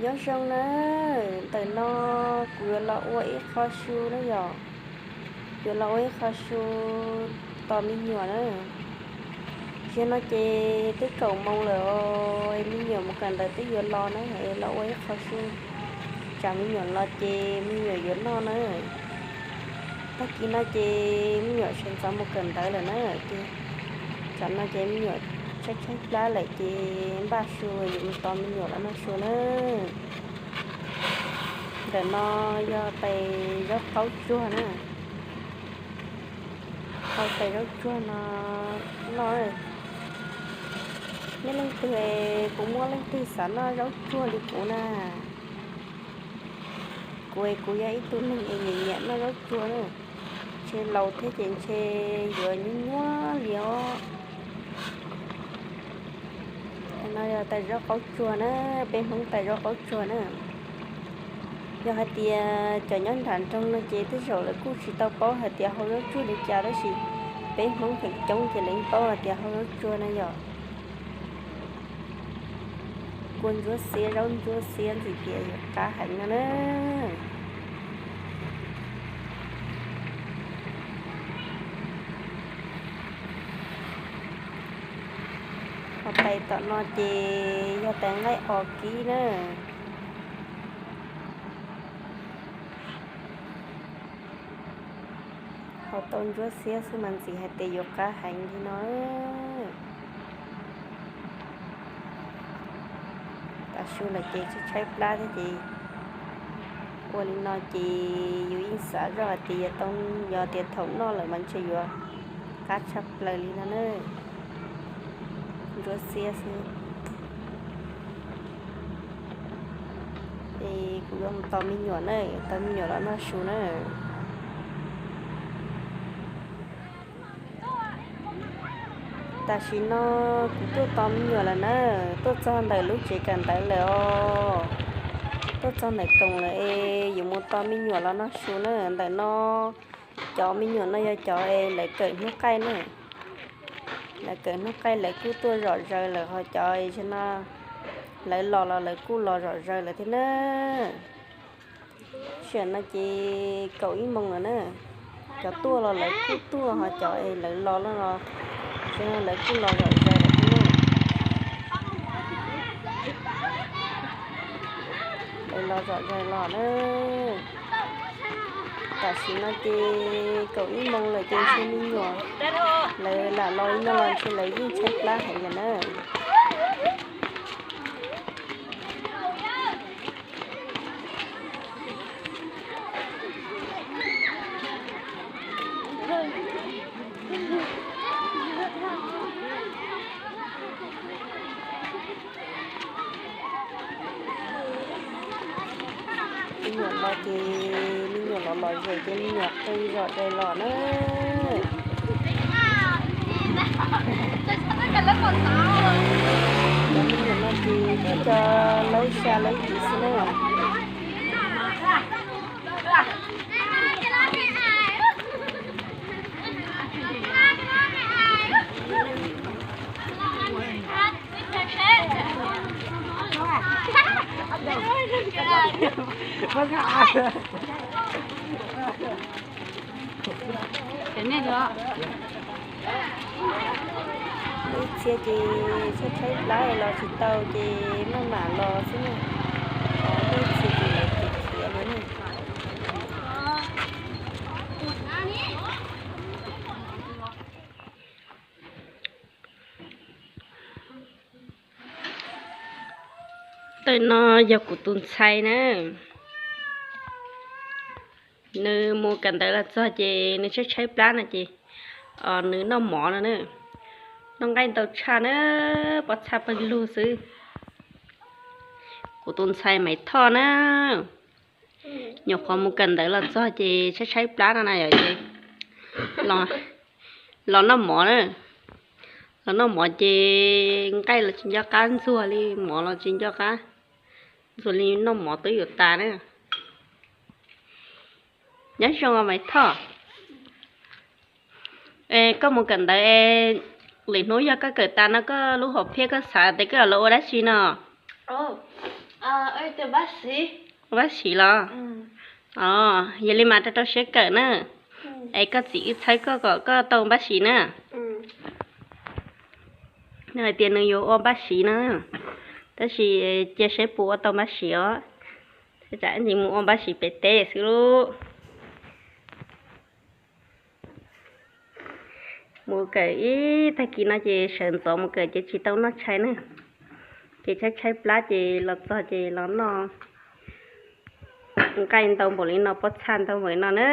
Nyob zoo na, ntawm no kuv yuav los ua ib qho su na yom, yuav los ua ib qho su tos me nyuam na. Zaum no ces twb kaum moos lawm os, me nyuam mus kawm ntawv twb yuav los na, los ua ib qho su, tsam me nyuam los ces me nyuam yuav noj na. Tag kis no ces me nyuam sawv ntxov mus kawm ntawv lawm na, ces tsam no ces me nyuam tshaib tshaib plab lawm ces npaj su yuav mus tos me nyuam los noj su na. Ntawm no yog tais zaub qaub tsuag na, hau tais zaub tsuag no noj. Nej leej twg, puas muaj leej twg xav noj zaub tsuag li kuv na? Kuv es kuv yog ib tug neeg es nyiam nyiam noj zaub tsuag na, ntshe laus thiab ces ntshe yuav nyuaj nyuaj li os. No yog tais zaub qaub tsuag na, peb Hmoob tais zaub qaub tsuag na. Yog hais tias cov nyob nram nroog no ces tej zaum lawv kuj tsis tau paub hais tias hau zaub tsuag li cas, tab sis peb Hmoob feem coob ces lawv paub hais tias hau zaub tsuag na yom. Kua ntsuab xiab, zaub ntsuab xiab ntxim tias yuav qab heev no na. Ho tais tom no ces yog tais nqaij os kib na. Hau tau ntsuab xiab xwb mas ntxim hais tias yuav qab heev li no. Tav su lawm ces tshaib tshaib plab thiab ces ua li no ces yus yeej xav zoj hais tias yus tau, yog tias thaum noj lawm mas ntshe yuav qab tshaj plaws li no na. Ntsuab xiab xwb. Es kuv yuav mus tos me nyuam na, tos me nyuam los noj su na. Tam sim no kuv tuaj tos me nyuam lawm na, tuaj txog ntawm lub tsev kawm ntawv lawm os. Tuaj txog ntawm koom lawm es yuav mus tos me nyuam los noj su na. Ntawm no cov me nyuam no yog cov es lawv kawm hnub qaij na. Lawv kawm hnub qaij lawv kuj tuaj zom zaws lawm, ho cov no lawv los los lawv kuj los zom zaws lawm thiab na. Tam sim no ces kaum ib moos lawm na. Cov tuaj los lawv kuj tuaj, ho cov es lawv los los, tam sim no lawv kuj los zom zaws lawm thiab na. Lawv los zom zaws los na. Tam sim no ces kaum ib moos lawm ces ntshe me nyuam lawv lam los li no los ntshe lawv yeej tshaib plab heev lawm na. Me nyuam los ces me nyuam los los zem ces me nyuam qw zom zaws los na. Cov me nyuam no ces twb cov laub xya laub yim xwb na. Ib txhia ces tshaib tshaib plab los tsis tau ces maj mam los xwb na. Ib txhia ces lawv khiav khiav no na. Ntawm no yog kuv tus ntxhais na. Nws mus kawm ntawv los txog ces nws tshaib tshaib plab no ces nws noj mov no na. Noj nqaij ntau tshaj na, pob txha pawg lug xwb. Kuv tus ntxhais Maiv Thoj na, nyuam qhuav mus kawm ntawv los txog ces tshaib tshaib plab no na yom, ces los noj mov na. Los noj mov ces nqaij los tsis nco qab ntxuag li, mov los tsis nco qab ntxuag li, noj mov twb yuav tas na. Nyob zoo Maiv Thoj. Koj mus kawm ntawv es lwm hnub yog koj kawm tas no koj lub hom phiaj koj xav tias koj yuav los ua dab tsi no? Ua npab siv los? Os, yog li mas rau rau siab kawm na. Es koj txiv wb txhawb koj kom koj tau npab siv na. Nws hais tias nws yuav ua npab siv na, tab sis cia saib puas ua tau npab siv os. Tsam ntsis mus ua npab siv pem teb xwb lauj. Mus kawm ib tag kis no ces sawv ntxov mus kawm ces tsis tau noj tshais na. Ces tshaib tshaib plab ces los txog ces los noj nqaij ntau npaum li no, pob txha ntau npaum li no na.